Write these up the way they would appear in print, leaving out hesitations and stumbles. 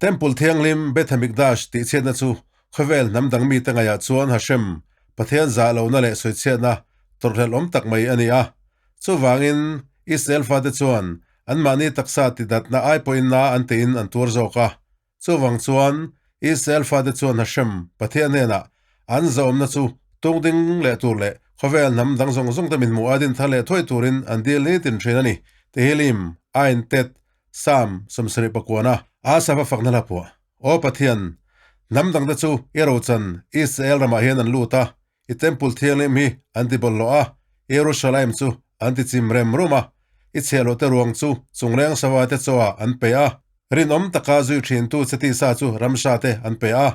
Temple Thianghlim Beth Hamikdash tih chhiatna chu khawvel hnam dang mite ngaihah chuan Hashem, Pathian zah lohna leh sawichhiatna tawrhhlelh awm tak mai a ni a. Chuvangin, Israel fate chuan anmahni taksa tidatna ai pawhin na an tiin an tuar zawk a. Chuvang chuan, Israel fate chuan Hashem, Pathian hnenah an zahawmna chu tung ding leh tur leh khawvel hnam dang zawng zawng te min hmuh a din thar leh thuai turin an dil nitin thin a ni. Tehillim, Ain Tet, Psalm 79 Asaph a fakna hla phuah. Aw Pathian, hnam dangte chu i rochan Israel ramah hian an lut a, i Temple thianghlim hi an ti bawlhhlawh a, Jerusalem chu an ti chim rem rum a, i chhiahhlawh te ruang chu chungleng sava te chaw ah an pe a, rinawm taka zui thintu che tisa chu ramsa te an pe a,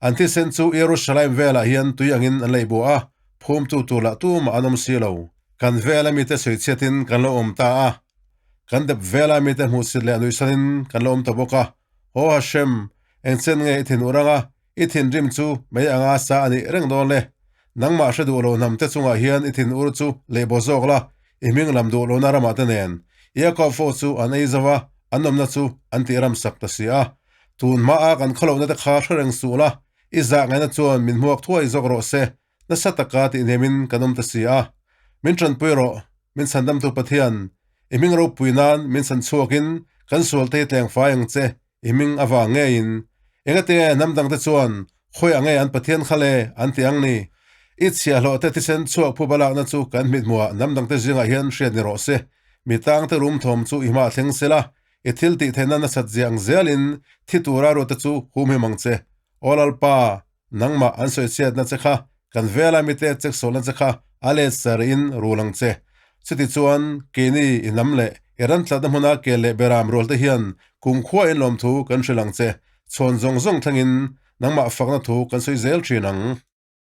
an thisen chu Jerusalem velah hian tui angin an leih buah a, phumtu tur lah tumah an awm si lo. Kan vela mite sawichhiatin kan lo awm ta a, kan dep vela mite hmuhsit leh nuihsanin kan lo awm ta bawk a, Aw Hashem, engchen nge i thin ur anga I thinrim chu mei anga sa a nih reng dawn le. Nangmah hre duh lo hnam te chungah hian i thin ur chu lehbaw zawk la, i hming lam duh lohna ramah te nen. Iakob fo chu an ei zo a, an awmna chu an tih ram sak ta si a. Tun hmaa kan khawlohna te kha hre reng suh la, i zah ngaihna chuan min hmuak thuai zawk rawh se, nasa taka tih hnemin kan awm ta si a. Min tanpui rawh, min chhandamtu Pathian, i hming ropui nan min chhan chhuakin kan sual te hi tleng fai ang che, I hming avang ngeiin engate nge hnam dangte chuan khawi ang nge an Pathian kha le an ti ang ni? I chhiahhlawh te thisen chhuak phuba lakna chu kan hmithmuhah hnam dangte zingah hian hriat ni rawh se. Mi tangte rum thawm chu i hmah thleng sela, i thil tih theihna nasat zia ang zelin thi tura ruatte chu humhim ang che. Aw Lalpa, nangmah an sawichhiatna che kha, kan vela mite cheksawlna che kha a let sarih in rul ang che. Chutichuan, keini i hnam leh i ran tlatna hmuna kel leh beram rualte hian kumkhua in lawmthu kan hrilh ang che. Chhawn zawng zawng thlengin nangmah fakna thu kan sawi zel thin ang.